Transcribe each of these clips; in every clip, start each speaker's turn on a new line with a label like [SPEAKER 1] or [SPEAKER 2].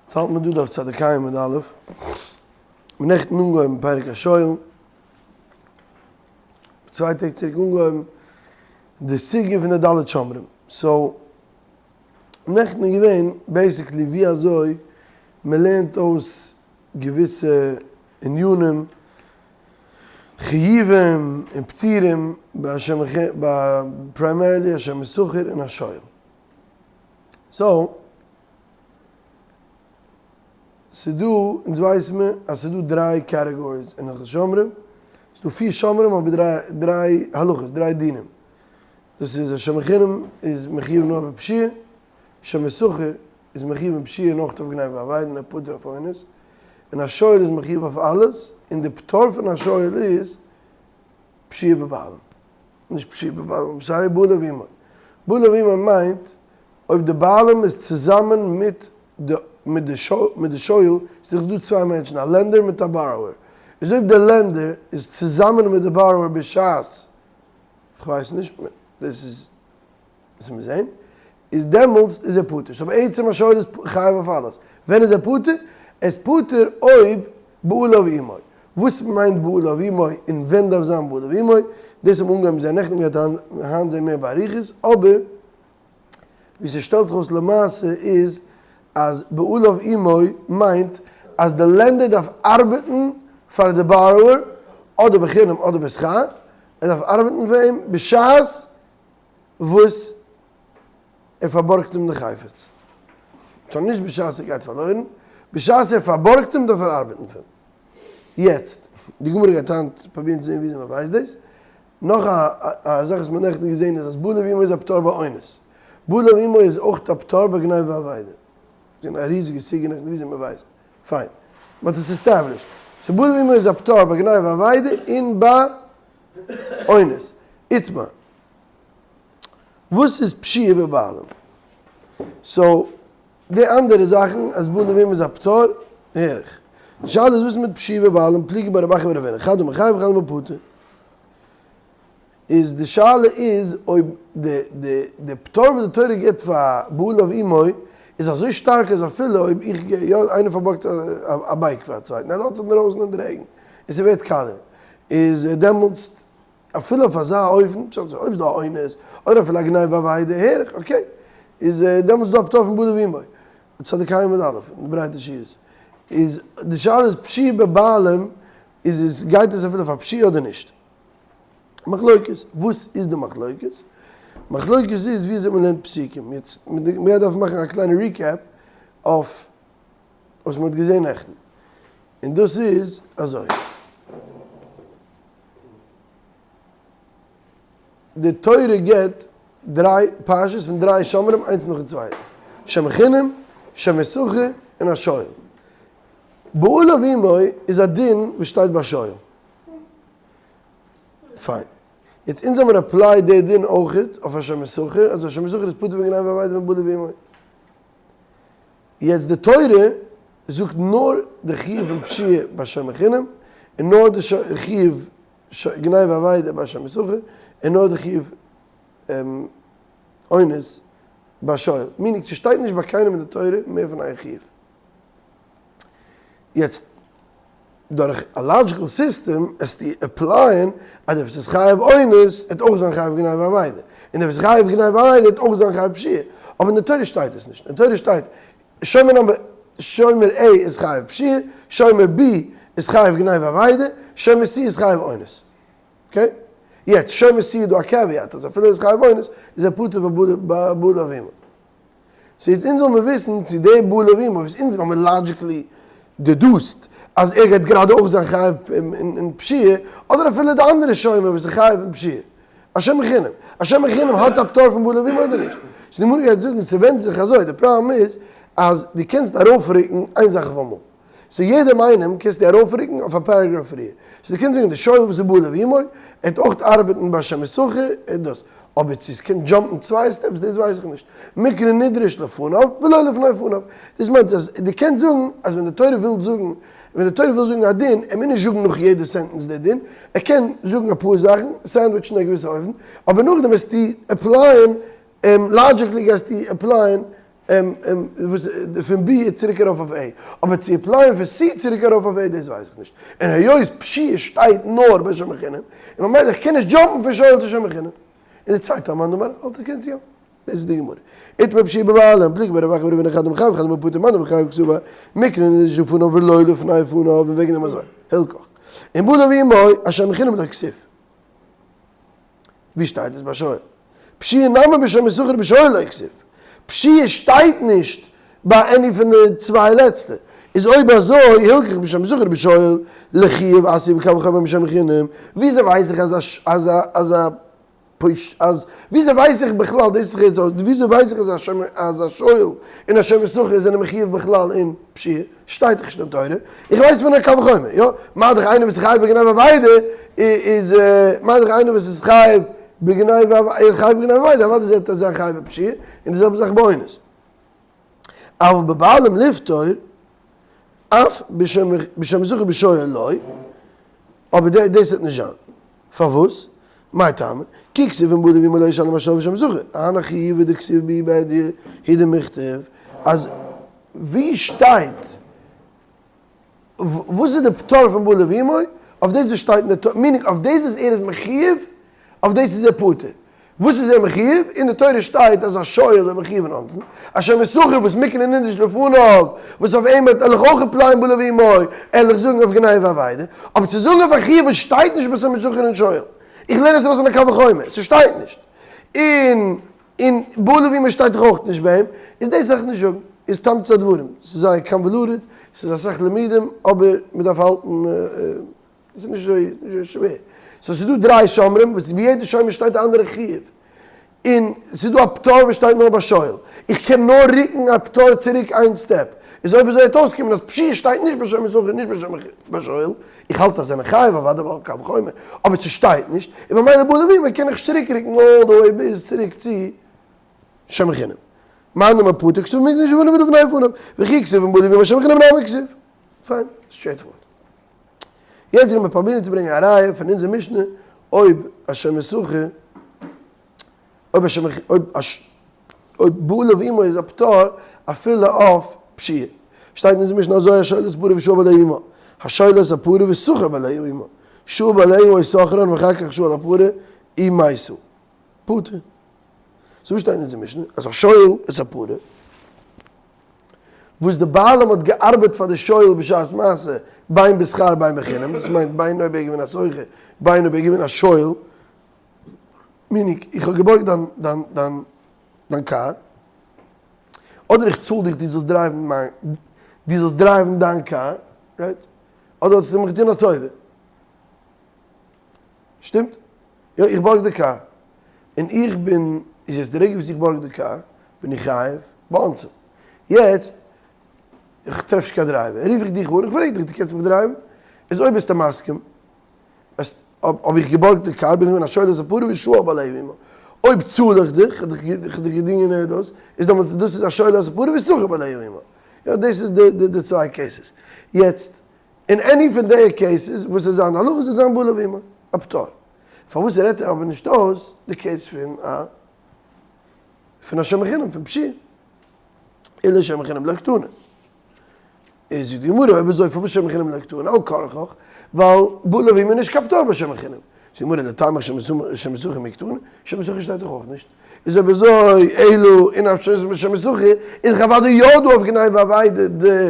[SPEAKER 1] יעצט האלט מען דא דף צדיק ה' עמוד א', מיר נעכטן אנגעהויבן פרק השואל, צוויי טעג צוריק אנגעהויבן די סוגיא פון די ד' שומרים, so נעכטן איז געווען basically ווי אזוי מען לערנט אויס געוויסע ענינים, חיובים און פטורים ביי primarily א שומר שכר און א שואל. so, ס'דא, אונז ווייסן מיר אז ס'דא דריי categories אין הלכות שומרים, ס'דא פיר שומרים אבער דריי דריי הלכות, דריי דינים. דאס איז א שומר חינם איז מחיוב נאר בפשיעה, שומר שכר איז מחיוב אין פשיעה און אויך אויף גניבה ואבידה און א פטור אויף אונס, און א שואל איז מחיוב אויף אלעס, און די פטור פון א שואל איז פשיעה בבעלים. נישט פשיעה בבעלים, sorry, בעליו עמו. בעליו עמו מיינט אויב די בעלים איז צוזאמען מיט די מיט די מיט די שואל, איז דאך דא צוויי מענטשן א lender מיט א borrower, איז אויב די lender איז צוזאמען מיט די borrower בשעת, כ'ווייס נישט, דאס איז וואס מיר זעהן, איז דעמאלטס איז ער פטור. so בעצם א שואל איז חייב אויף אלעס. ווען איז ער פטור? ער איז פטור אויב בעליו עמו. וואס מיינט בעליו עמו און ווען דארף זיין בעליו עמו? דאס האבן אנגעהויבן זעהן נעכטן, מ'גייט היינט זעהן מער באריכות, אבער ווי ס'שטעלט זיך אויס למעשה איז אז בעליו עמו מיינט אז די lender דארף ארבעטן פאר די borrower אדער בחינם אדער בשכר, ער דארף ארבעטן פאר אים בשעת וואס ער פארבארגט אים די חפץ. so נישט בשעת ער גייט פארלוירן, בשעת ער פארבארגט אים דארף ער ארבעטן פאר אים. יעצט, די גמרא גייט היינט פרובירן צו זען וויאזוי מען ווייסט דאס. נאך א זאך וואס מען האט נעכטן געזען איז אז בעליו עמו איז א פטור ביי אונס. בעליו עמו איז אויך א פטור ביי גניבה ואבידה. געזען א ריזיגע סוגיא נעכטן וויאזוי מען ווייסט. פיין. מען האט עס established. so בעליו עמו איז א פטור ביי גניבה ואבידה און ביי אונס. איתמר. וואס איז פשיעה בבעלים? so די אנדערע זאכן אז בעליו עמו איז א פטור, הער איך. די שאלה איז וואס איז מיט פשיעה בבעלים, פליגי בה רב אחא ורב הונא, חד אמר חייב וחד אמר פטור. איז די שאלה איז אויב די די די פטור וואס די תורה גיבט פאר בעליו עמו איז אזוי שטארק אז אפילו אויב איך גיי יא איינער פארבארגט א bike פאר א צווייטן ער לאזט עס אינדערויסן אין די רעגן און ס'ווערט קאליר איז דעמאלטס אפילו אויף אזא אופן, פשט איז אויב איז דא א אונס, אדער אפילו א גניבה ואבידה, הער איך, okay, איז דעמאלטס איז דא א פטור פון בעליו עמו, צדיק ה' עמוד א', אין די ברייטע שורות, איז די שאלה איז פשיעה בבעלים, איז עס גייט עס אפילו פאר פשיעה אדער נישט? מחלוקת, וואס איז די מחלוקת? מחלוקת איז ווי אזוי מען לערנט פסוקים, יעצט מ'גייט דארפן מאכן א קליינע recap אויף וואס מען האט געזען נעכטן, און דאס איז אזוי. די תורה גיבט דריי פרשות פון דריי שומרים איינס נאכן צווייטן, שומר חינם, שומר שכר, און א שואל. בעליו עמו איז א דין וואס שטייט ביי שואל. פיין. יעצט אונז האמיר applied די דין אויכעט אויף א שומר שכר, אז א שומר שכר איז פטור פון גניבה ואבידה פון בעליו עמו. יעצט די תורה זאגט נאר די חיוב פון פשיעה ביי שומר חינם, און נאר די חיוב גניבה ואבידה ביי שומר שכר, און נאר די חיוב אונס ביי שואל. meaning ס'שטייט נישט ביי קיינעם אין די תורה מער פון איין חיוב. יעצט דורך א logical system עסטו apply ען אז דער וואס איז חייב אונס וועט אויך זיין חייב גניבה ואבידה, און דער וואס איז חייב גניבה ואבידה וועט אויך זיין חייב פשיעה, אבער אין די תורה שטייט עס נישט, אין די תורה שטייט שומר number שומר A איז חייב פשיעה, שומר B איז חייב גניבה ואבידה, שומר C איז חייב אונס. okay? יעצט שומר C איז דא א caveat אז אפילו ער איז חייב אונס איז ער פטור בבעליו עמו. so יעצט אונז זאל מיר וויסן צו דער בעליו עמו וואס אונז האמיר logically deduced אז ער גייט גראדע אויך זיין חייב אין פשיעה, אדער אפילו די אנדערע שומר וואס איז חייב אין פשיעה. א שומר חינם. א שומר חינם האט א פטור פון בעליו עמו אדער נישט? so די גמרא גייט זאגן ס'ווענדט זיך אזוי, די פראבלעם איז אז דו קענסט ארויפרוקן איין זאך אויף אמאל. so יעדעם איינעם קענסטו ארויפרוקן אויף א paragraph פריער. so דו קענסט זאגן די שואל וואס איז בעליו עמו, ער וועט אויך ארבעטן ביי שומר שכר און דאס. אבער צו עס קען jump ן צוויי steps דאס ווייס איך נישט. מקרא נדרש לפניו ולא לפני פניו. דאס מיינט אז דו קענסט זאגן אז ווען די תורה וויל זאגן, ווען די תורה וויל זאגן א דין, ער מוז נישט זאגן נאך יעדע sentence די דין, ער קען זאגן אפאר זאכן, sandwich ן אין א געוויסע אופן, אבער נאכדעם וועסטו apply ען, logically גייסטו apply ען. וואס פון B צוריק ארויף אויף A, אבער צו apply ען פון C צוריק ארויף אויף A דאס ווייס איך נישט, און היות פשיעה שטייט נאר ביי שומר חינם, און ממילא איך קען נישט jump ן פון שואל צו שומר חינם, און די צווייטע מאן דאמר האלט איך קענסט יא. דאס איז די גמרא. איתמר פשיעה בבעלים, פליגי בה רב אחא ורב הונא חד אמר חייב חד אמר פטור מאן דאמר חייב קסבר, מקנה נדרש לפניו ולא לפני פניו און וועגן דעם אזוי, הלכך. אם בעליו עמו, א שומר חינם לא כתיב. ווי שטייט עס ביי שואל? פשיעה נמי בשומר שכר בשואל לא כתיב. פשיעה שטייט נישט ביי any פון די צוויי לעצטע. איז אויב אזוי הלכך בשומר שכר בשואל לחיוב אתיא וקל וחומר בשומר חינם. וויאזוי ווייס איך אז א אז א פש אז וויאזוי ווייס איך בכלל דאס איז יעצט וויאזוי ווייס איך אז א שומר אז א שואל און א שומר שכר זענען מחיוב בכלל אין פשיעה? שטייט דאך נישט אין תורה, איך ווייס פון א קל וחומר, יא? מה דאך איינער וואס איז חייב בגניבה ואבידה איז מה דאך איינער וואס איז חייב בגניבה איז חייב בגניבה ואבידה אוודאי איז ער זיין חייב בפשיעה, און די זעלבע זאך באונס. אבל בבעלים לפטור אף בשומר שכר בשואל לא, אבער דאס וועט נישט זיין. פארוואס? מאי טעמא? כי כתיב אם בעליו עמו לא ישלם השואל ושומר שכר, אנא חיובא דכתיב בהו בהדיא הוא דמיכתב, אז ווי שטייט וואס איז די פטור פון בעליו עמו? אויף דאס וואס שטייט אין די תורה, meaning אויף דאס וואס ער איז מחיוב, אויף דאס איז ער פטור. וואס איז ער מחיוב? אין די תורה שטייט אז א שואל איז מחיוב אין אונסין, א שומר שכר וואס מקנה נדרש לפניו, וואס אויף אים וועט ער אויך apply ען בעליו עמו, ערליך זאגן אויף גניבה ואבידה, אבער צו זאגן אויף א חיוב וואס שטייט נישט ביי שומר שכר און שואל, איך לערן עס ארויס פון א קל וחומר, ס'שטייט נישט, און און בעליו עמו שטייט דאך אויך נישט ביי אים, איז דאס זאל איך נישט זאגן, איז תמצית הדברים, ס'איז זייער convoluted, ס'איז אסאך לימודים, אבער מ'דארף האלטן. עס איז נישט אזוי שווער. so ס'איז דא דריי שומרים וואס ביי יעדע שומר שטייט א אנדערע חיוב. און ס'איז דא א פטור וואס שטייט נאר ביי שואל. איך קען נאר רוקן א פטור צוריק איין step. איז אויב אזוי וועט אויסקומען אז פשיעה שטייט נישט ביי שומר שכר נישט ביי שומר ביי שואל. איך האלט אז זענען חייב אוודאי ווייל קל וחומר. אבער ס'שטייט נישט. און ממילא בעליו עמו קען איך צוריק רוקן all the way ביז צוריק צו שומר חינם. מאן דאמר פטור כתיב מקנה נדרש לפניו ולא לפני פניו. וכי כתיב אם בעליו עמו שומר חינם נמי כתיב. פיין. straight forward. יעצט גיימיר פרובירן צו ברענגען א ראיה פון אונזער משנה אויב א שומר שכר אויב א שומר אויב א אויב בעליו עמו איז א פטור אפילו אויף פשיעה. שטייט אין אונזער משנה אזוי השואל את הפרה ושהה בעליה עמה השואל את הפרה ושכר בעליה עמה שהה בעליה ושכרן ואחר כך שהה על הפרה ומתה. פטור. סאו וואס שטייט אין אונזער משנה? אז השואל את הפרה וואס די בעלים האט געארבעט פאר די שואל בשעת מעשה, בין בשכר בין בחינם, דאס מיינט בין אויב ער איז געווען א שוכר, בין אויב ער איז געווען א שואל, meaning איך האב געבארגט דיין דיין דיין דיין קאר, אדער איך צאל דיך דו זאלסט drive ן מיין, דו זאלסט drive ן דיין קאר, right? אדער האסטו מיך געטון א טובה. שטימט? יא איך בארג די קאר, און איך בין, איז יעצט די רגע וואס איך בארג די קאר, בין איך חייב באונסין. יעצט, איך טרעף נישט קיין driver, רוף איך דיך אן, איך פרעג דיך, דו קענסט מיך drive ן? איז אויב ביסטו מסכים, האב איך געבארגט די קאר, בין איך געווען א שואל את הפרה ושהה בעליה עמה. אויב צאל איך דיך, איך האב דיך געדינגען דאס, איז דעמאלטס דאס איז א שואל את הפרה ושכר בעליה עמה. יא, דאס איז די צוויי cases. יעצט, אין any פון די cases וואס איז זיין הלכה זאל זיין בעליו עמו, א פטור. פארוואס רעדט ער אבער נישט אויס די case פון א פון א שומר חינם פון פשיעה? אלא שומר חינם לא קתני. איז זאגט די גמרא אויב אזוי פארוואס שומר חינם לא קתני? על כרחך ווייל בעליו עמו איז נישט קיין פטור ביי שומר חינם. זאגט די גמרא לטעמיך שומר שכר מי קתני, שומר שכר שטייט דאך אויך נישט. איז אויב אזוי אלא אין א שומר שכר איז דאך אוודאי יא דא אויף גניבה ואבידה די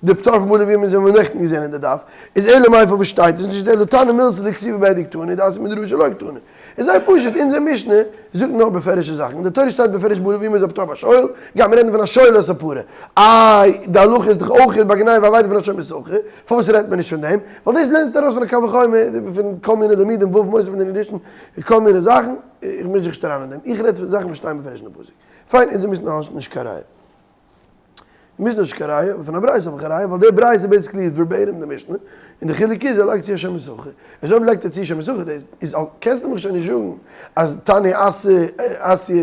[SPEAKER 1] די פטור פון בעליו עמו האבן מיר נעכטן געזען אין די דף, איז אלא מאי פארוואס שטייט עס נישט אלא תנא מילתא דכתיבא בהדיא קתני דאתיא מדרשא לא קתני. איז זייער פשוט, אונזער משנה זאגט נאר בפירוש'ע זאכן, אין די תורה שטייט בפירוש בעליו עמו איז א פטור ביי שואל, גייט מען רעדן פון א שואל את הפרה. איי, די הלכה איז דאך אויך ביי גניבה ואבידה פון א שומר שכר, פארוואס רעדט מען נישט פון דעם? ווייל דאס לערנסטו ארויס פון א קל וחומר, פון כל מיני לימודים, ו' מוסף פון די ראשון, כל מיני זאכן, איך מיש זיך נישט אריין אין דעם, איך רעד פון זאכן וואס שטייען בפירוש אין די פסוק. פיין, אונזער משנה האט נישט קיין ראיה. מוז נישט קיין ראיה, אבער פון א ברייתא האב איך א ראיה, ווייל די ברייתא basically איז verbatim די משנה, און די חילוק איז ער לייגט צו א שומר שכר, איז אויב לייגט ער צו שומר שכר דאס איז קענסטו מיך שוין נישט זאגן אז תניא אתיא אתיא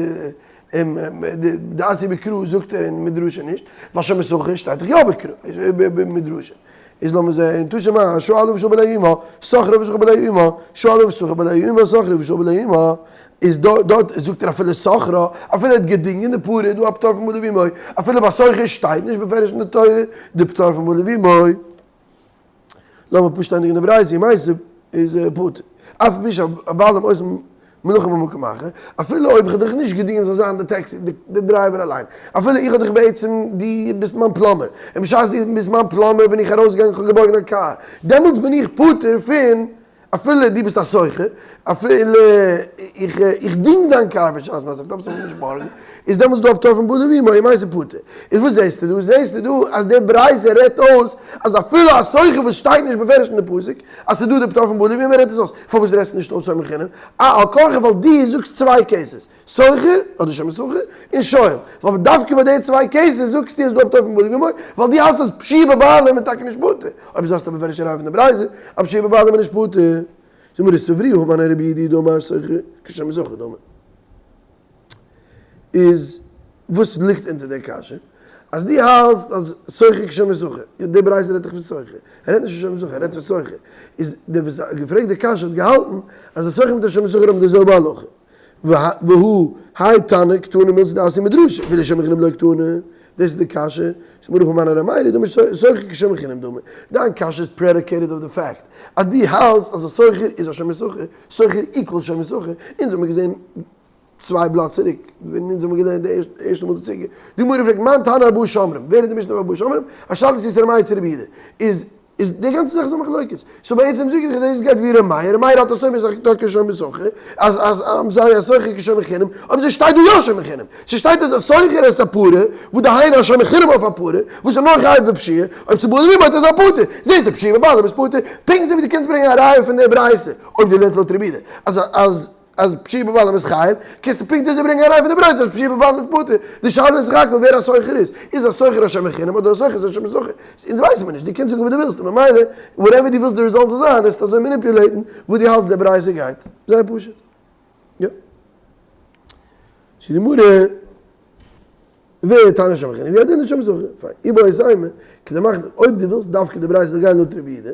[SPEAKER 1] דאתיא בקרא זאגט ער אין מדרשא נישט, ווייל שומר שכר שטייט דאך יא בקרא במדרשא. איז לאמיר זעהן, תא שמע, שאלה ושהה בעליה עמה, שכרה ושכר בעליה עמה, שאלה ושכר בעליה עמה, שכרה ושהה בעליה עמה. איז דארט זאגט ער אפילו שכרה, אפילו ער האט געדינגען די פרה איז דא א פטור פון בעליו עמו, אפילו ביי שוכר שטייט נישט בפירוש אין די תורה די פטור פון בעליו עמו. לאמיר פשוט ענדיגן די ברייתא, אם איז איז פטור, אף על פי שהבעלים עושים מלאכה במקום אחר, אפילו אויב איך האב דיך נישט געדינגען זאל זיין די טעקסי די דרייווער אליין, אפילו איך האב דיך בעצם דו ביסט מיין plumber, און בשעת דו ביסט מיין plumber בין איך ארויסגעגאנגען איך האב געבארגט דיין קאר, דעמאלטס בין איך פטור פון אפילו דו ביסט א שוכר, אפילו איך איך דינג דיין קאר בשעת מעשה, איך דארף עס אפילו נישט בארגן, איז דעמאלטס דא א פטור פון בא לווימא, און מעשה פטור. איז וואס זעסטו דא? זעסטו דא אז די ברייתא רעדט אויס אז אפילו א שוכר וואס שטייט נישט בפירוש אין די פסוק אז ס'איז דא די פטור פון בא לווימא רעדט עס אויס. פארוואס רעדסטו נישט אויס שומר חינם? אה, על כרחך ווייל דו זאגסט צוויי cases. שוכר, אדער שומר שכר, און שואל. ווייל דווקא ביי די צוויי cases זאגסטו אז דא פטור פון בא לווימא, ווייל דו האלטסט אז פשיעה בבעלים איז טאקע נישט פטור. אויב אזוי האסטו א בפירוש'ע ראיה פון די ברייתא אז פשיעה בבעלים איז נישט פטור. זאג מיר סברוה הא מני רבי יהודה דאמר שוכר כשומר שכר דמי. איז וואס ליגט אונטער די קשיא? אז דו האלטסט אז שוכר כשומר שכר, די ברייתא רעדט דאך פון שוכר, ער רעדט נישט פון שומר שכר, ער רעדט פון שוכר. איז דער וואס האט געפרעגט די קשיא האט געהאלטן אז א שוכר מיט א שומר שכר האבן די זעלבע הלכה. והא האי תנא קתני מילתא דאתיא מדרשא, ולשומר חינם לא קתני, דאס איז די קשיא, ס'איז מרחם מנא ר' מאיר דאמר שוכר כשומר חינם דמי, דיין קשיא איז predicated אויף די fact אז דו האלטסט אז א שוכר איז א שומר שכר, שוכר equals שומר שכר, אונז האמיר געזען צוויי בלאט צוריק ווען אונז האמיר געלערנט די ערשטע מאל די סוגיא, די גמרא פרעגט מאן תנא ארבעה שומרים, ווער איז די משנה אויף ארבעה שומרים? א שאלה צו ס'איז ר' מאיר צו רבי יהודה, איז איז די גאנצע זאך איז א מחלוקת. so בעצם זאג איך דאס גייט ווי ר' מאיר, ר' מאיר האלט אז שומר שכר כשומר שכר, אז אז I'm sorry אז שוכר כשומר חינם, אבער אזוי שטייט דא יא שומר חינם. ס'שטייט אז א שוכר את הפרה, וואס דהיינו א שומר חינם אויף א פרה, וואס איז נאר חייב בפשיעה, אויב ס'בא לריבוי איז ער פטור. זעסט די פשיעה בבעלים איז פטור. פונקט אזוי ווי דו קענסט ברענגען א ראיה פון די ברייתא, אויב דו לערנסט לויט רבי יהודה, אז אז אז פשיעה בבעלים איז חייב, קענסטו פונקט אזוי ברענגען א ראיה פון די ברייתא אז פשיעה בבעלים איז פטור. די שאלה איז סך הכל ווער א שוכר איז. איז א שוכר א שומר חינם אדער א שוכר איז א שומר שכר? אונז ווייסן מיר נישט, דו קענסט זאגן וואס דו ווילסט און ממילא whatever דו ווילסט די result זאל זיין וועסטו אזוי manipulate ן וואס דו האלטסט די ברייתא גייט. זייער פשוט. יא. ס'איז די גמרא. ווער תנא שומר חינם והוא הדין לשומר שכר. פיין. איבעית אימא, כדי מאכן, אויב דו ווילסט דווקא די ברייתא זאל גיין לויט רבי יהודה,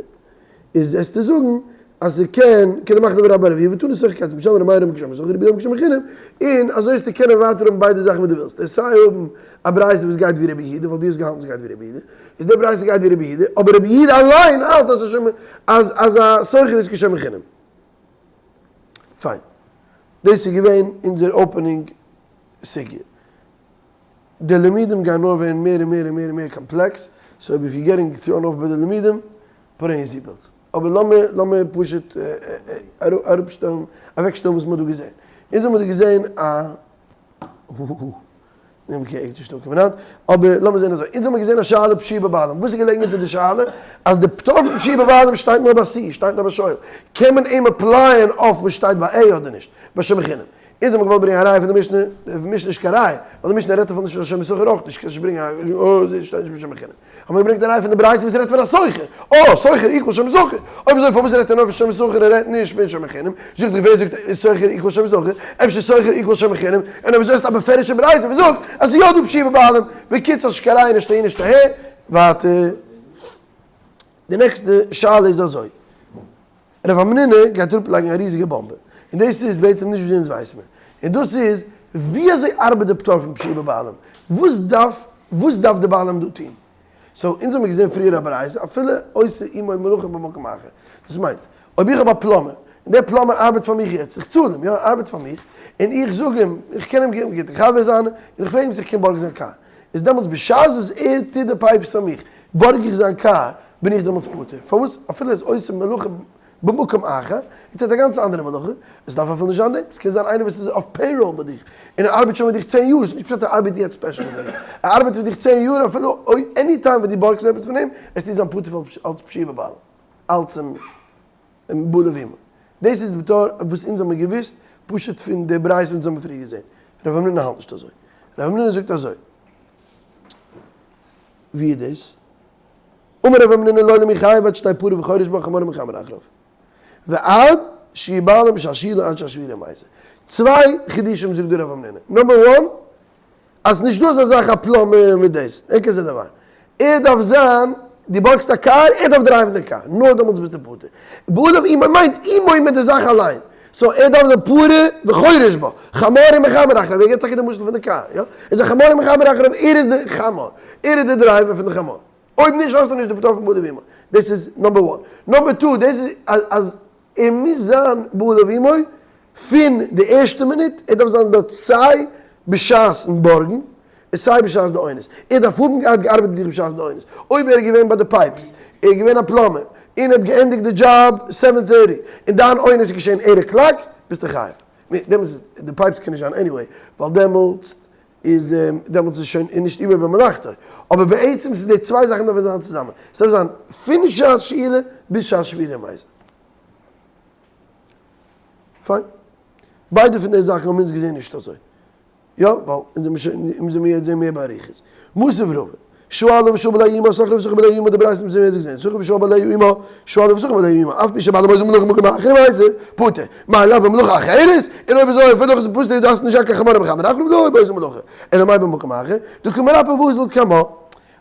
[SPEAKER 1] איז וועסטו זאגן אז ס'קען, כדמחוי דרבה בר אבוה ותנא שוכר כצל'ה בשם ר' מאיר אמר כשומר שכר רבי יהודה אמר כשומר חינם, און אזוי וועסטו קענען ווייטער האבן ביידע זאכן וואס דו ווילסט, עס סיי האבן א ברייתא וואס גייט ווי רבי יהודה ווייל דו האסט געהאלטן ס'גייט ווי רבי יהודה, איז די ברייתא גייט ווי רבי יהודה, אבער רבי יהודה אליין האלט אז אז אז א שוכר איז כשומר חינם. פיין. דאס איז געווען אונזער opening סוגיא. די לימודים גייען נאר ווערן מער און מער און מער און מער קאמפלעקס, so אויב if you getting thrown off ביי די לימודים, put on your seat belts. אבער לאמיר לאמיר פשוט אראפשטעלן, אוועקשטעלן וואס מ'האט דא געזען. אונז האבן דא געזען א. okay, נישט אנקומען היינט. אבער לאמיר זען אזוי. אונז האבן געזען א שאלה פשיעה בבעלים. וואס איז געלעגן אונטער די שאלה? אז די פטור פון פשיעה בבעלים שטייט נאר ביי C, שטייט נאר ביי שואל. קען מען אים apply ען אויף וואס שטייט ביי A אדער נישט? ביי שומר חינם. אונז האבן געוואלט ברענגען א ראיה פון די משנה, די משנה איז נישט קיין ראיה, ווייל די משנה רעדט אפילו נישט פון א שומר שכר אויך נישט, קענסט נישט ברענגען א אוי זי שטייט נישט בשומר חינם. האבן מיר געברענגט א ראיה פון די ברייתא וואס רעדט פון א שוכר, אה, שוכר equal שומר שכר, אויב אזוי פארוואס רעדט ער נאר פון שומר שכר און רעדט נישט פון שומר חינם, זאג דיך ווער זאגט שוכר equal שומר שכר, אפשר שוכר equal שומר חינם, און אויב אזוי האסטו א בפירוש'ע ברייתא וואס זאגט אז ס'איז יא דא פשיעה בבעלים, בקיצור נישט קיין ראיה נישט אהין נישט אהער, ווייטער. די נעקסטע שאלה איז אזוי. רב המנונא גייט אראפלייגן א ריזיגע באמבע, און דאס איז בעצם נישט ווי אונז ווייס מיר, און דאס איז ווי אזוי ארבעט די פטור פון פשיעה בבעלים, וואס דארף וואס דארף די בעלים דא טון? so אונז האמיר געזען פריער א ברייתא אפילו עושה עמו מלאכה במקום אחר, דאס מיינט אויב איך האב א plumber, און דער plumber ארבעט פאר מיך יעצט, איך צאל אים, יא ער ארבעט פאר מיך, און איך זאג אים, איך קען אים גוט, גוטע חבר זיינע, און איך פרעג אים צו איך קען בארגן זיין קאר, איז דעמאלטס בשעת וואס ער טוט די pipes פאר מיך, בארג איך זיין קאר, בין איך דעמאלטס פטור. פארוואס? אפילו ער איז עושה מלאכה במקום אחר, ער טוט א גאנץ אנדערע מלאכה, עס דארף אפילו נישט זיין דעם, עס קען זיין איינער וואס איז אויף payroll ביי דיך, און ער ארבעט שוין מיט דיך צען יאר, עס איז נישט פשט ער ארבעט יעצט special מיט דיר, ער ארבעט מיט דיך צען יאר, אפילו אויב any time ווען דו בארגסט עפעס פון אים, וועסטו זיין פטור אלץ פשיעה בבעלים, אלץ בעליו עמו. דאס איז די פטור וואס אונז האמיר געוואוסט פשוט פון די ברייתא וואס אונז האמיר פריער געזען. רב המנונא האלט נישט אזוי. רב המנונא זאגט אזוי. ווי איז דאס? אמר רב המנונא לעולם יהא חייב עד שתהא פרה וחורש בה חמור ומחמר אחריו. ועד שיהא בעלים משלשלו עד שישאירו מתה. צוויי חידושים זאגט דא רב המנונא. number one, אז נישט דא אזא זאך א plumber מיט דאס, אין כזה דבר. ער דארף זיין, דו בארגסט א קאר, ער דארף דרייוון די קאר, נאר דעמאלטס ביסטו פטור. בעליו עמו מיינט עמו מיט די זאך אליין. so ער דארף זיין פרה וחורש בה, חמור ומחמר אחריו, ער געבט טאקע די משל פון די קאר, יא? איז א חמור ומחמר אחריו, ער איז די חמור, ער איז די driver פון די חמור. אויב נישט האסטו נישט די פטור פון בעליו עמו. דאס איז number one. number two, דאס איז אז ער מוז זיין בעליו עמו פון די ערשטע מינוט, ער דארף זיין דארט סיי בשעת'ן בארגן און סיי בשעת די אונס. ער דארף האבן געהאט געארבעט מיט דיך בשעת די אונס. אויב ער איז געווען ביי די pipes, ער איז געווען א plumber, און ער האט געענדיגט די דזשאב seven thirty, און דיין אונס איז געשען eight o'clock, ביסטו חייב. דעמאלטס איז די pipes קען נישט זיין anyway, ווייל דעמאלטס איז דעמאלטס איז שוין נישט עמו במלאכתו. אבער בעצם איז די צוויי זאכן דארפן זיין צוזאמען. עס דארף זיין פון שעת שאילה ביז שעת שבירה מייזל. פיין. ביידע פון די זאכן האבן אונז געזען נישט אזוי. יא, ווייל אונז האבן שוין, אונז האבן יעצט זען מער באריכות. מתיב רבא, שואלה ושואל בעליה עמה, שכרה ושכר בעליה עמה, די ברייתא האבן מיר יעצט געזען, שכרה ושואל בעליה עמה, שואלה ושכר בעליה עמה, אף פי שבעלה בעושה מלאכה במקום אחר ומעשה, פטור. מאי לאו במלאכה אחרת? און אויב אזוי אפילו איז פשוט דארפסט נישט זיין קיין חמור ומחמר אחריו לא בעושה מלאכה, אלא מאי במקום אחר, דקא מרפא ואזיל קמה.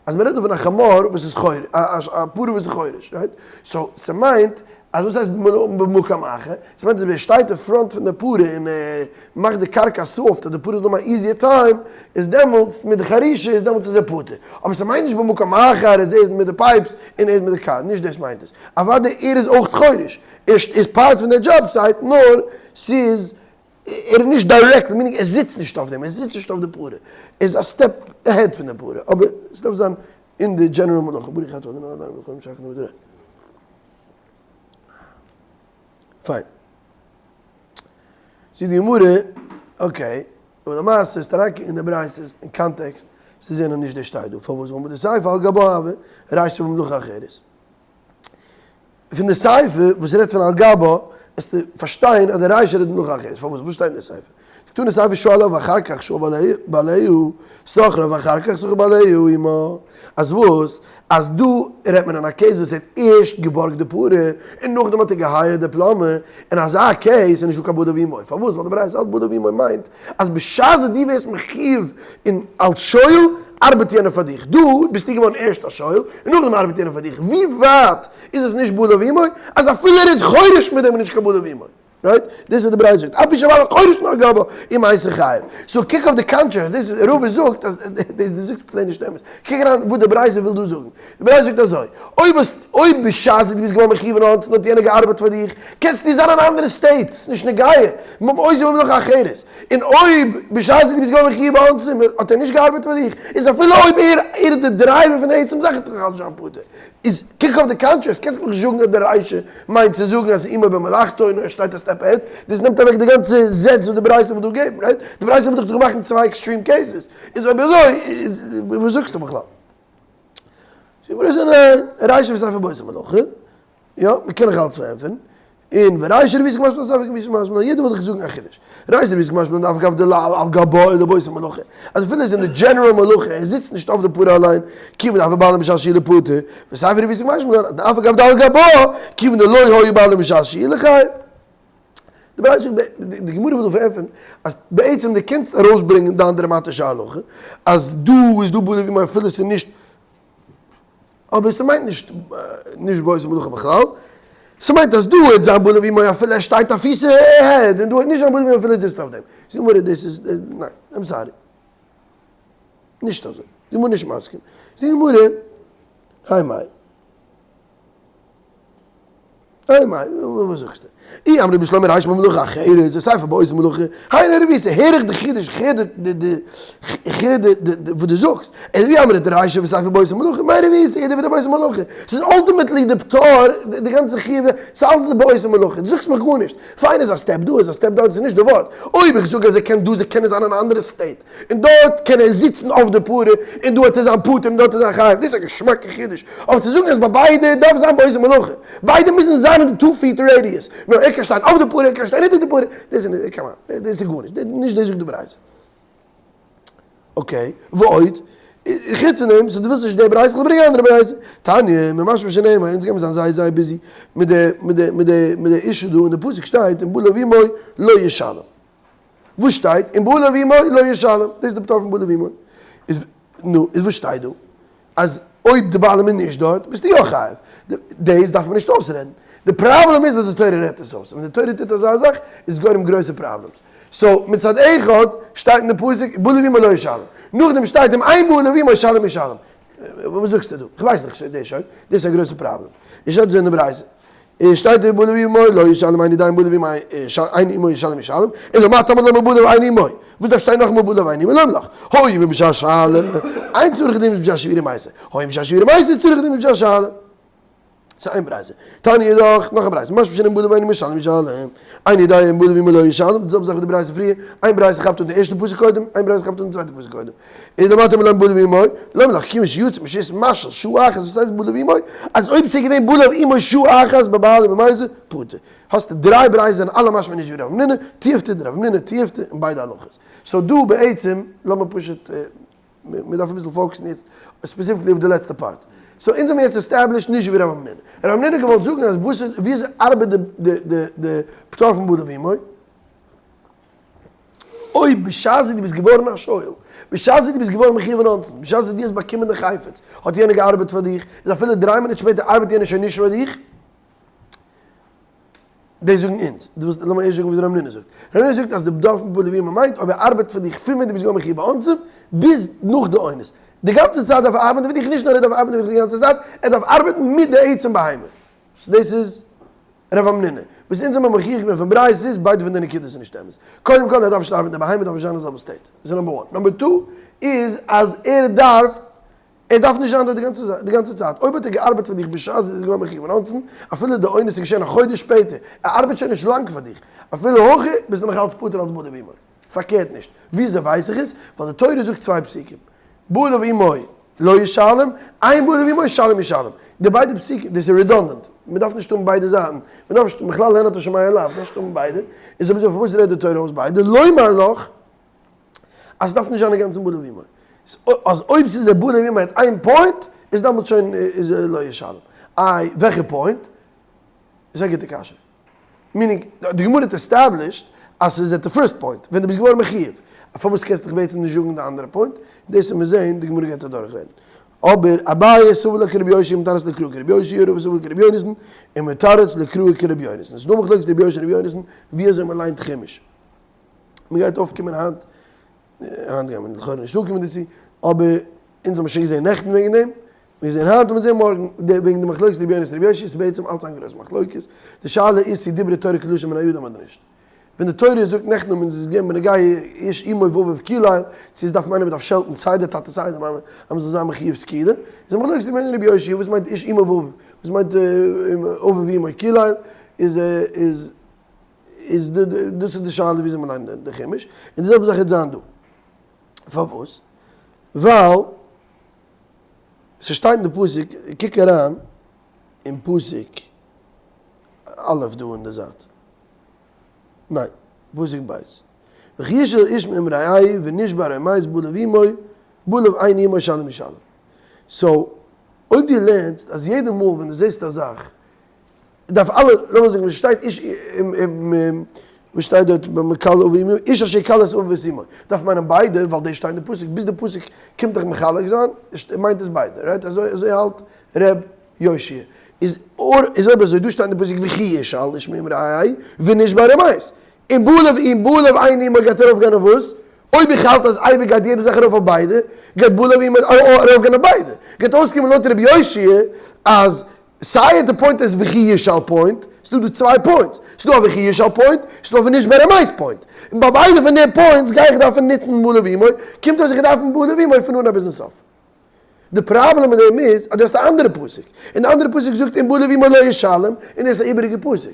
[SPEAKER 1] אז מ'רעדט דא פון א חמור וואס איז חורש, א פרה וואס איז חורש, right? so ס'מיינט אז וואס הייסט במקום אחר? ס'מיינט אז ווען ער שטייט אין front פון די פרה און ער מאכט די קרקע soft אז די פרה זאל האבן א easier time, איז דעמאלטס מיט די חרישה איז דעמאלטס איז ער פטור. אבער ס'מיינט נישט במקום אחר אז ער איז מיט די pipes און ער איז מיט די קאר, נישט דאס מיינט עס. אוודאי ער איז אויך חורש, ער איז part פון די job site נאר ס'איז ער איז נישט directly, meaning ער זיצט נישט אויף דעם, ער זיצט נישט אויף די פרה, ער איז א step ahead פון די פרה, אבער עס דארף זיין אין די general מלאכה, ברוך אתה ה' אלוהינו מלך העולם שהכל נהיה בדברו. פיין. זאגט די גמרא, okay, אבער למעשה איז אריינקוקן אין די ברייתות אין context צו זען אז נישט דאס שטייט דא, פארוואס ווייל מדסיפא על גבה הוי רישא במלאכה אחרת. פון די סיפא וואס רעדט פון על גבה, וועסטו פארשטיין אז די רישא רעדט במלאכה אחרת, פארוואס? וואס שטייט אין די סיפא? דקתני סיפא שואלה ואחר כך שואל בעליה שכרה ואחר כך שכר בעליה עמה, אז וואס? אז דא רעדט מען אין א case וואס ער האט ערשט געבארגט די פרה און נאכדעם האט ער גע hire ט די plumber, אין אזא case איז נישטא קיין בעליו עמו, פארוואס? ווייל די ברייתא האלט בעליו עמו מיינט אז בשעת וואס דו ווערסט מחיוב אין אלס שואל, ארבעט יענער פאר דיך. דא ביסטו געווארן ערשט א שואל, און נאכדעם ארבעט יענער פאר דיך. ווי ווייט איז עס נישט בעליו עמו, אז אפילו ער איז חורש מיט דעם איז נישט קיין בעליו עמו. right? דאס איז וואס די ברייתא זאגט. אף פי שבעליו חורשין על גבה, אם איתו חייב. so קוק אויף די contrast, דאס וואס רבא זאגט אז דאס דו זאגסט plain נישט אמת. קוק אריין וואס די ברייתא וויל דא זאגן. די ברייתא זאגט אזוי, אויב האסט, אויב בשעת וואס דו ביסט געווארן מחיוב אין אונסין האט יענער געארבעט פאר דיך, קענסטו זיין אין אן אנדערע state, ס'איז נישט נוגע, עושה במלאכה אחרת. און אויב בשעת דו ביסט געווארן מחיוב באונסין האט ער נישט געארבעט פאר דיך, איז אפילו אויב ער איז די driver פון די עצם זאך איז דאך אלץ נישט פטור. איז קוק אויף די contrast, קענסט מיך נישט זאגן אז די רישא מיינט צו זאגן אז עמו במלאכתו און ער שטייט א step ahead, דאס נעמט אוועק די גאנצע זעץ וואס די ברייתא וויל דא געבן, right? די ברייתא וויל דאך דא מאכן צוויי extreme cases, איז אויב אזוי וואס זאגסטו בכלל? זאגט די ברייתא ניין, רישא וסיפא באותה מלאכה. יא, מען קען נאך אלץ פארענטפערן. און ורישא רבותא קא משמע לן סיפא רבותא קא משמע לן, יעדער וויל דאך זאגן א חידוש. רישא רבותא קא משמע לן אף על גב דלאו על גבה אלא באותה מלאכה. אז אפילו ער איז אין די general מלאכה, ער זיצט נישט אויף די פרה אליין, כיוון דהוו בעלים בשעת שאילה פטור, וסיפא רבותא קא משמע לן, אף על גב דעל גבה, כיוון דלא היו בעלים בשעת שאילה חייב. די ברייתא זאגט, די גמרא וויל דא פארענטפערן, אז בעצם דו קענסט ארויסברענגען דיין דראמאטישע הלכה, אז דא איז דא בעליו עמו אפילו עס איז נישט אבער ס'מיינט נישט נישט באותה מלאכה בכלל, ס'מיינט אז דא וועט זיין בעליו עמו אפילו ער שטייט א פיס ahead, און דא וועט נישט זיין בעליו עמו אפילו ער זיצט אויף דעם. זאגט די גמרא דאס איז ניין, I'm sorry. נישט אזוי. די גמרא נישט מסכים. זאגט די גמרא, האי מאי. האי מאי, וואס זאגסטו? אי אמרת בשלמא רישא במלאכה אחרת, וסיפא באותה מלאכה, היינו רבותא, הער איך די חידוש, איך הער די די איך הער די די וואס דו זאגסט, אלא אי אמרת רישא וסיפא באותה מלאכה, מאי רבותא, יעדער וועט באותה מלאכה, ס'איז ultimately די פטור, די גאנצע חיוב, ס'איז אלץ די באותה מלאכה, דו זאגסט מיך גארנישט, פיין איז א step דא איז א step דארט, ס'איז נישט די ווארט, אויב איך זאג אז ער קען דא, קען ער זיין אין א אנדערע state. און דארט קען ער זיצן אויף די פרה, און דא האט ער זיין פטור און דארט איז זיין חייב, דאס איז א געשמאקע חידוש, אבער צו זאגן אז ביי ביידע דארף זיין באותה מלאכה, ביידע מוזן זיין אין די two feet radius, נאר ער קען שטיין אויף די פרה, ער קען שטיין אונטער די פרה, דאס איז נישט, come on, דאס איז גארנישט, נישט דאס זאגט די ברייתא. okay, ועוד, חוץ פון דעם, so דו ווילסט נישט די ברייתא, כ'וועל ברענגען א אנדערע ברייתא, תניא, ממשמע שנאמר, אונז גיימיר זיין זייער זייער busy מיט די מיט די מיט די מיט די issue דא, אין די פסוק שטייט, אם בעליו עמו לא ישלם. וואס שטייט? אם בעליו עמו לא ישלם, דאס איז די פטור פון בעליו עמו. איז נו, איז וואס שטייט דא? אז אויב די בעלים איז נישט דארט ביסטו יא חייב. דאס דארף מען נישט אויסרעדן. די פראבלעם איז אז די תורה רעדט עס אויס, און ווען די תורה טוט אזא זאך איז גורם גרויסע problems. so מצד אחד שטייט אין די פסוק בעליו אמו לא ישלם, נאכדעם שטייט אם אין בעליו אמו שלם ישלם. וואס זאגסטו דא? כ'ווייס נישט דאס שוין, דאס איז א גרויסע פראבלעם. עס שטייט אזוי אין די ברייתא. עס שטייט דא בעליו אמו לא ישלם איני יודע אם בעליו אמו אין אמו ישלם ישלם, אלא מה תלמוד לומר בעליו אין אמו, וואס דארף שטיין נאכאמאל בעליו אין אמו לומר לך, הואיל ובשעת שאלה, אין צריך דין בשעת שבירה מעשה, הואיל ובשעת שבירה מעשה צריך דין בשעת שאלה. ס'איז איין ברייתא. תניא אידך, נאך א ברייתא, משמע שאין בעליו אין אמו ישלם ישלם, איני יודע אם בעליו אמו לא ישלם, די זעלבע זאך ווי די ברייתא פריער, איין ברייתא כאפט אן די ערשטע פסוק קודם, איין ברייתא כאפט אן די צווייטע פסוק קודם. איז דער מאטער מלמד בעליו אמו, למה לך כיוון שיצא מרשות משל שעה אחת וואס הייסט בעליו אמו, אז אויב ס'איז געווען בעליו אמו שעה אחת בבעל ובמייזר, פטור. האסטו דריי ברייתות זענען אלע משמע נישט ווי רב המנונא, תיובתא דרב המנונא תיובתא אין ביידע הלכות. so דא בעצם, לאמיר פשוט, מ'דארף אביסל focus ן יעצט specifically אויף די לעצטע part. so אונז האבן יעצט established נישט ווי רב המנונא. רב המנונא האט געוואלט זאגן אז וואס איז, ווי אזוי ארבעט די די די פטור פון בעליו אמו? אויב בשעת ווי דו ביסט געווארן א שואל, בשעת ווי דו ביסט געווארן מחיוב אין אונסין, בשעת ווי דו האסט באקומען די חפץ, האט יענער געארבעט פאר דיך, איז אפילו דריי מינוט שפעטער ארבעט יענער שוין נישט פאר דיך, דאס זאגן אונז. דו ווילסט, לאמיר ערשט זאגן וואס ר' המנונא זאגט. ר' המנונא זאגט אז די פטור פון בעליו אמו מיינט אויב ער ארבעט פאר דיך פון ווען דו ביסט געווארן מחיוב באונסין ביז נאך די אונס. די גאנצע צייט דארף ער ארבעטן פאר דיך, נישט נאר ער דארף ארבעטן פאר דיך די גאנצע צייט, ער דארף ארבעטן מיט די עצם בהמה. so דאס איז רב המנונא. וואס אונז האבן מוכיח געווען פון ברייתות איז, ביידע פון די נקודות איז נישט אמת. קודם כל ער דארף נישט ארבעטן, די בהמה דארף נישט זיין אין זעלבע state. דאס איז number one. number two איז אז ער דארף, ער דארף נישט זיין דארט די גאנצע צייט. אויב האט ער געארבעט פאר דיך בשעת ער איז געווארן מחיוב אינאנצן, אפילו די אונס איז געשען א חודש שפעטער, ער ארבעט שוין נישט לאנג פאר דיך, אפילו הכי ביסטו נאך אלץ פטור אלס בעליו אמו. פארקערט נישט. וויאזוי ווייס איך עס? ווייל די תורה זאגט צוויי פסוקים. בעליו אמו לא ישלם, אין בעליו אמו שלם ישלם. די ביידע פסוקים, דאס איז redundant. מען דארף נישט האבן ביידע זייטן. מען דארף נישט, בכלל הן אתה שומע לאו, דארף נישט האבן ביידע. איז אויב אזוי פארוואס רעדט די תורה אויס ביידע? לומר לך אז ס'דארף נישט זיין אינגאנצן בעליו אמו. אז אויב ס'איז דער בעליו אמו at איין point, איז דעמאלטס שוין איז לא ישלם. איי, וועלכע point? איז א גוטע קשיא. meaning, די גמרא האט established אז ס'איז at די first point, ווען דו ביסט געווארן מחיוב. פארוואס קענסטו דיך בעצם נישט זאגן די אנדערע point? דאס וועט מען זעהן, די גמרא גייט אדורכרעדן. אבער אביי סבר לה כרבי יאשיה ומתרץ לקרא כרבי יאשיה, רבא סבר לה כרבי יונתן ומתרץ לקרא כרבי יונתן. ס'איז דא מחלוקת רבי יאשיה און רבי יונתן ווי אזוי מען ליינט חומש. מען גייט אויפקומען היינט, היינט גייט מען לכאורה נישט אנקומען דערצו, אבער אונז האבן שוין געזעהן נעכטן וועגן דעם, מיר זעהן היינט און מיר זעהן מארגן, וועגן די מחלוקת רבי יונתן רבי יאשיה איז בעצם אלץ איין גרויסע מחלוקת, די שאלה איז צו דברי תורה כלשון בני אדם אדער נישט. ווען די תורה זאגט נעכטן האבן אונז עס געגעבן בנוגע איש אמו ואביו קילל, צו עס דארף מיינען מען דארף שעלטן סיי די טאטע סיי די מאמע אז מען זאל זיין מחיוב סקילה, איז א מחלוקת רבי יונתן רבי יאשיה וואס מיינט איש אמו ואביו, וואס מיינט אביו ואמו קילל, איז איז איז דאס איז די שאלה וויאזוי מען ליינט די חומש, און די זעלבע זאך וועט זיין דא. פארוואס? ווייל. ס'שטייט אין די פסוק, קוק אריין אין פסוק א' דא אין די זייט, ניין, פסוק ב', וכי ישאל איש מעם רעהו ונשבר או מת בעליו אמו, בעליו אין אמו שלם ישלם. so, אויב דו לערנסט אז יעדע מאל ווען דו זעסט א זאך דארף אלע, לאמיר זאגן וואס שטייט איש וואס שטייט דארט במקלל אביו ואמו, איש אשר יקלל את אביו ואת אמו, דארף מיינען ביידע, ווייל דאס שטייט אין די פסוק, ביז די פסוק קומט דיך מחלק זיין, מיינט עס ביידע, right? אזוי אזוי האלט ר' יאשיה. איז איז אויב אזוי, דא שטייט אין די פסוק וכי ישאל איש מעם רעהו ונשבר או מת. און בעליו אם בעליו אין אמו גייט ארויף גיין אויף וואס? אויב איך האלט אז אייביג גייט יעדע זאך ארויף אויף ביידע, גייט בעליו אמו ארויף גיין אויף ביידע. גייט אויסקומען לויט ר' יאשיה אז סיי at די point איז וכי ישאל point, ס'דא דא צוויי points, ס'דא א וכי ישאל point, ס'דא א ונשבר או מת point, און ביי ביידע פון די points גיי איך דארפן נוצן בעליו אמו, קומט אויס איך דארף בעליו אמו פון אנהייב ביזן סוף. די פראבלעם מיט דעם איז אז דו האסט א אנדערע פסוק, און די אנדערע פסוק זאגט אם בעליו אמו לא ישלם, און דאס איז א איבעריגע פסוק.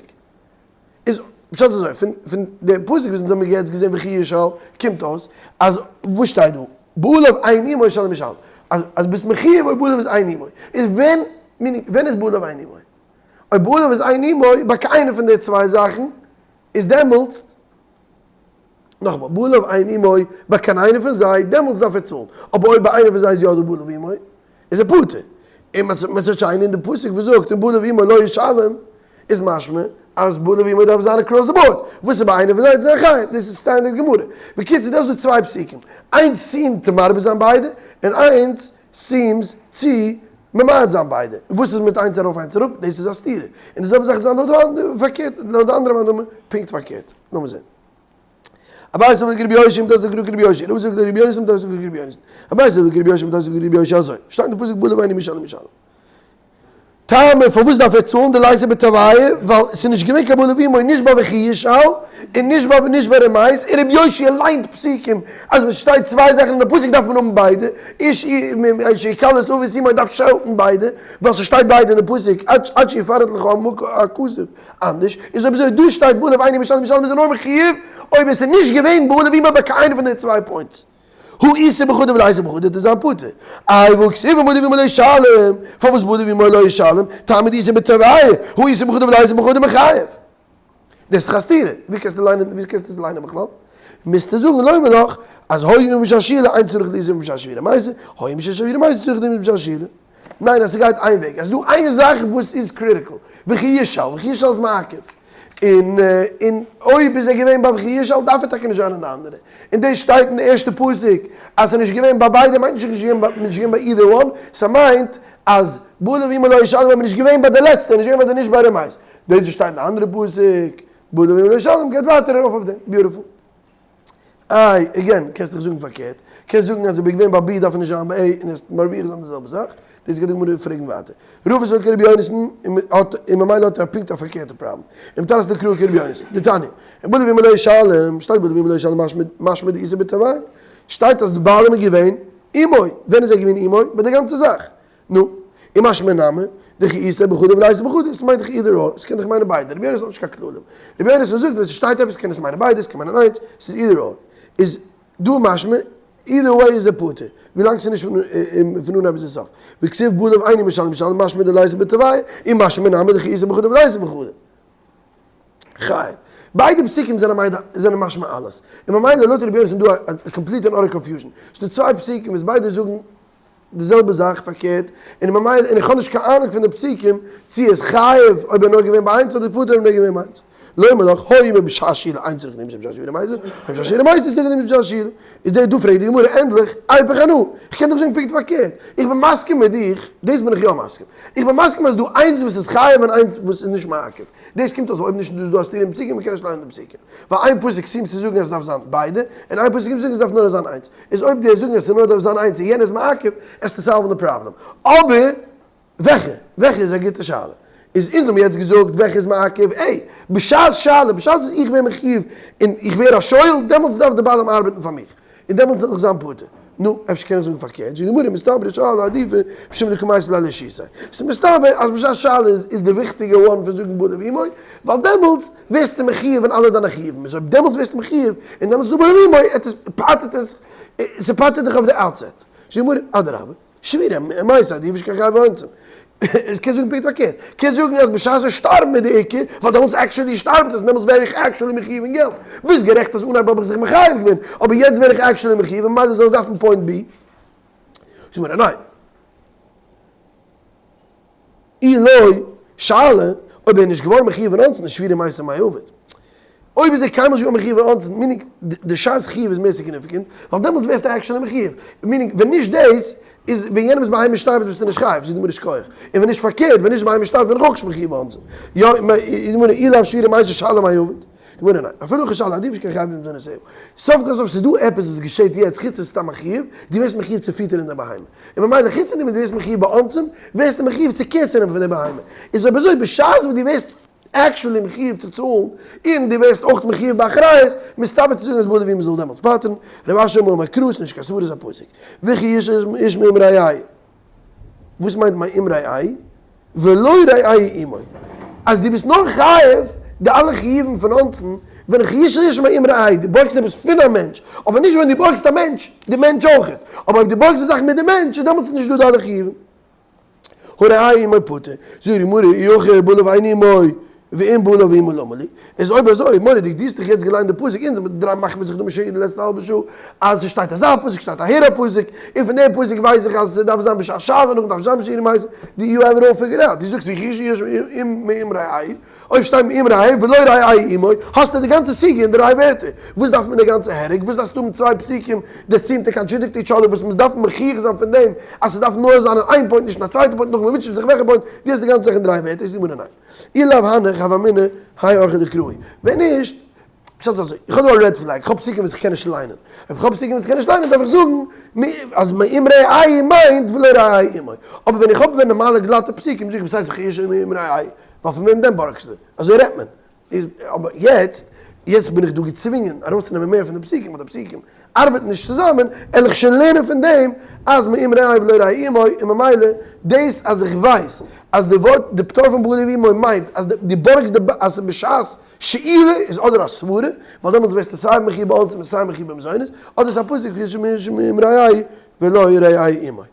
[SPEAKER 1] איז פשט אזוי, פון פון די פסוק וואס אונז האבן יעצט געזען וכי ישאל, קומט אויס אז וואס שטייט דא? בעליו אין אמו שלם ישלם. אז אז ביסט מחיוב אויב בעליו איז אין אמו. איז ווען, meaning, ווען איז בעליו אין אמו? אויב בעליו איז אין אמו ביי קיינע פון די צוויי זאכן, איז דעמאלטס, נאכאמאל, בעליו אין אמו ביי קיין איינע פון זיי, דעמאלטס דארף ער צאלן. אבער אויב ביי איינע פון זיי איז יא דא בעליו אמו, איז ער פטור. און מצד שני אין די פסוק וואס זאגט אם בעליו אמו לא ישלם, איז משמע אז בעליו אמו דארף זיין across the board, וואס איז ביי איינע פון זיי איז ער חייב, דאס איז standard גמרא. בקיצור דו האסט דא צוויי פסוקים, איינס seems צו מרבה זיין ביידע, און איינס seems צו. ממעט זיין ביידע. און וואס איז מיט איינס ארויף איינס אראפ? דאס איז א סתירה. און די זעלבע זאך איז לויט די פארקערט, לויט די אנדערע מאן דאמר פונקט פארקערט. לאמיר זען. אביי זאגט רבי יוסי דאס זאגט רבי יוסי, רבא זאגט רבי יונתן דאס זאגט רבי יונתן. אביי זאגט רבי יוסי דאס זאגט רבי יוסי אזוי. שטייט אין פסוק בעליו אינו משלם משלם. טעמא פארוואס דארף ער צאלן דליתיה בתרווייהו ווייל ס'איז נישט געווען קיין בעליו אמו נישט ביי וכי ישאל און נישט ביי נישט ביי רמייס און רבי יוסי ליינט פסוקים אז ווען ס'שטייט צוויי זאכן אין די פסוק דארף מען האבן ביידע איש שיקלל את אביו ואת אמו דארף שעלטן ביידע ווייל ס'שטייט ביידע אין די פסוק עד שיפרט לך הכתוב אנדערש איז אויב אזוי דא שטייט בעליו אינו משלם משלם איז ער נאר מחיוב אויב עס איז נישט געווען בעליו אמו ביי קיין איינע פון די צוויי points. הא איתיה בחדא וליתיה בחדא דאס זיין פטור. איי והכתיב בעליו אמו לא ישלם, פארוואס בעליו אמו לא ישלם? טעמא דאיתיה בתרווייהו, הא איתיה בחדא וליתיה בחדא מיחייב. דאס איז דאך א סתירה, ווי קענסטו ליינען ווי קענסטו עס ליינען בכלל? מוזטו זאגן לומר לך אז היה עמו בשעת שאילה אין צריך להיות עמו בשעת שבירת מתו, היה עמו בשעת שבירת מתו צריך להיות עמו בשעת שאילה. ניין אז ס'גייט איין וועג, אז ס'דא איין זאך וואס איז critical, וכי ישאל, וכי ישאל איז מעכב, און און אויב איז ער געווען ביי וכי ישאל דארף ער טאקע נישט זיין אין די אנדערע, און דאס שטייט אין די ערשטע פסוק אז ס'איז נישט געווען ביי ביידע מיינט נישט נישט געווען נישט געווען ביי either one, ס'מיינט אז בעליו אמו לא ישלם אבער נישט געווען ביי די לעצטע, נישט געווען ביי די נשבר ומת, דאס וואס שטייט אין די אנדערע פסוק בעליו אמו לא ישלם גייט ווייטער ארויף אויף דעם, beautiful. איי, again, קענסט דאך זאגן פארקערט, קענסט זאגן אז אויב איז געווען ביי B דארף ער נישט זיין ביי A און עס מרוויח זיין די זעלבע זאך, דאס גייט די גמרא פרעגן ווייטער. רבא זאגט כרבי יונתן, און האט און ממילא האט ער פונקט א פארקערטע פראבלעם. ומתרץ לקרא כרבי יונתן, דתניא, בעליו אמו לא ישלם, שטייט בעליו אמו לא ישלם משמע דאיתיה בתרווייהו, שטייט אז די בעלים איז געווען אמו, ווען איז ער געווען אמו? ביי די גאנצע זאך. נו, ומשמע נמי, דכי איתיה בחדא וליתיה בחדא, עס מיינט דאך either or, עס קען דאך מיינען ביידע, רבי יונתן האט נישט קיין כללים, רבי יונתן זאגט ווען ס'שטייט עפעס קען עס מיינען ביידע, עס קען מיינען איינס, ס'איז either or, איז דא משמע, either way איז ער פטור, ווילאנג ס'איז נישט פון אנהייב ביז די סוף, וכתיב בעליו אינו משלם משלם משמע דליתיה בתרווייהו, ומשמע נמי דכי איתיה בחדא וליתיה בחדא. חייב. ביידע פסוקים זענען משמע אלעס, און ממילא לויט רבי יונתן איז דא א complete and utter confusion, ס'דא צוויי פסוקים וואס ביידע זאגן די זעלבע זאך פארקערט, און ממילא און איך האב נישט קיין אהנונג פון די פסוקים צו איז חייב אויב ער נאר געווען ביי איינס אדער פטור אויב נאר געווען ביי איינס. לומר לך, היה עמו בשעת שאילה אין צריך לימשך בשעת שבירת מתו, היה בשעת שבירת מתו צריך לימשך בשעת שאילה. איז דער דא פרעגט די גמרא ענדליך, איפוך אנא, איך קען דאך זאגן פונקט פארקערט, איך בין מסכים מיט דיך, דאס בין איך יא מסכים, איך בין מסכים אז דא איינס וואס איז חייב און איינס וואס איז נישט מעכב, דאס קומט אויס אויב נישט איז דא א סתירה אין פסוקים מ'קען נישט ליינען די פסוקים, ווייל איין פסוק seems צו זאגן אז עס דארף זיין ביידע, און איין פסוק seems צו זאגן עס דארף נאר זיין איינס. איז אויב די זאגן אז ס'נאר דארף זיין איינס און יענער איז מעכב, עסטו solve ן די פראבלעם. אבער וועלכע? וועלכע איז א גוטע שאלה. איז אונז האבן יעצט געזאגט וועלכע איז מעכב, עי, בשעת שאלה, בשעת וואס איך ווער מחיוב און איך ווער א שואל, דעמאלטס דארף די בעלים ארבעטן פאר מיך, און דעמאלטס זאל איך זיין פטור. נו, אפשר קען איך זאגן פארקערט, זאגט די גמרא, מסתברא שאלה עדיפא משום דקא מייתי ליה לרשותיה. ס'איז מסתבר אז בשעת שאלה איז איז די וויכטיגע one פון זאגן בעליו אמו, ווייל דעמאלטס ווערסטו מחיוב אין אלע דיינע חיובים, איז אויב דעמאלטס ווערסטו מחיוב און דעמאלטס איז דא בעליו אמו, עט עס פטר'ט עס, ס'פטר'ט דיך אויף די outset. זאגט די גמרא, אדרבה, שבירת מתו עדיפא שכן חייב באונסין. עס קען זאגן פונקט פארקערט. קענסט זאגן אז בשעת עס שטארבן איז די עיקר, ווייל דעמאלטס actually שטארבט עס און דעמאלטס ווער איך actually מחיוב אין געלט. ביסט גערעכט אז אנהייב האב איך זיך מחייב געווען, אבער יעצט ווער איך actually מחיוב און ממילא זאל איך דארפן point B. זאגט מיר ניין. אי לא, שאלה, אויב ער איז נישט געווארן מחיוב אין אונסין איז שבירת מתו מאי עביד. אויב איז ער קיינמאל נישט געווארן מחיוב אין אונסין, meaning די שעת חיוב איז מער significant, ווייל דעמאלטס ווערסטו actually מחיוב. meaning ווען נישט דאס, איז ווען יענעמ'ס בהמה שטארבט ביסטו נישט חייב, זאגט די גמרא שכוח. און ווען נישט פארקערט, ווען נישט די בהמה שטארבט בין איך אויך נישט מחיוב באונסין. יא, זאגט די גמרא אי לאו שבירת מתו שאלה מאי עביד. גמרא ניין, אפילו הכי שאלה עדיפא שכן חייב במזונותיה. סוף כל סוף ס'איז דא עפעס וואס געשעט יעצט חוץ פון סתם א חיוב, דו ווערסט מחיוב צו פיטערן די בהמה. און ממילא חוץ פון דעם וואס דו ווערסט מחיוב באונסין, ווערסטו מחיוב צו care צו נעמען פון די בהמה. איז אויב אזוי בשעת וואס דו ווערסט actually מחיוב צו צאלן, און דו ווערסט אויך מחיוב באחריות, מסתבר צו זאגן אז בעליו אמו זאל דעמאלטס פטר'ן, רב אשי אמר מקרא ס'איז נישט קיין סברא ס'איז א פסוק. וכי יש מעם רעהו. וואס מיינט מעם רעהו? ולא רעהו עמו. אז דו ביסט נאר חייב די אלע חיובים פון אונסין ווען וכי ישאל איש מעם רעהו, דו בארגסט עפעס פון א מענטש, אבער נישט ווען דו בארגסט א מענטש, די מענטש אויכעט. אבער אויב דו בארגסט די זאך מיט די מענטש, איז דעמאלטס איז נישט דא די אלע חיובים. הרעהו עמו פטור. זאגט די גמרא, אי הכי בעליו אינו עמו. ואם בעלה ואמו למה לי, איז אויב אזוי, מורא'דיג, דו האסט דאך יעצט געליינט די פסוק, אונז דריי מאכן מיר זיך דא משוגע די לעצטע האלבע שעה, אז ס'שטייט אזא פסוק, שטייט אהער א פסוק, און פון דעם פסוק ווייס איך אז ס'דארף זיין בשעת שאלה, נאכדעם דארף נישט זיין בשעת מעשה, דו you have it all figured out, דו זאגסט וכי יש מעם רעהו, אויב שטייט מעם רעהו ולא רעהו עמו, האסטו די גאנצע סוגיא אין דריי ווערטער, וואס דארף מען די גאנצע הרג, וואס דארפסטו האבן צוויי פסוקים that seem to contradict each other וואס מ'דארף מוכיח זיין פון דעם אז ס'דארף נאר זיין אין איין point נישט אין א צווייטע point נאכדעם מ'מוטשעט זיך וועלכע point, דו האסט די גאנצע זאך אין דריי ווערטער, איז די גמרא ניין. אי לאו הנך הוה אמינא האי אורחא דקראי. ווען נישט, פשט איז אזוי, איך האב דא א red flag, איך האב פסוקים וואס איך קען נישט ליינען. אויב איך האב פסוקים וואס איך קען נישט ליינען דארף איך זאגן אז מעם רעהו מיינט ולא רעהו עמו. אבער ווען איך האב ווען נארמאלע גלאטע פסוקים זאג איך וואס הייסט וכי ישאל מעם רעהו? ווייל פון וועם דען בארגסטו? אזוי רעדט מען. איז אבער יעצט, יעצט בין איך דא געצווינגען ארויסצונעמען מער פון די פסוקים, ווייל די פסוקים ארבעטן נישט צוזאמען, על איך שוין לערנען פון דעם אז מעם רעהו ולא רעהו עמו, און ממילא דאס אז איך ווייס אז די ווארט די פטור פון בעלה ואמו מיינט אז די בארגסט די אז ס'איז בשעת שאילה איז אדער א סברה, ווייל דעמאלטס ווערסטו סיי מחיוב באונסים און סיי מחיוב במזונות, אדער ס'איז א פסוק מעם רעהו ולא רעהו עמו.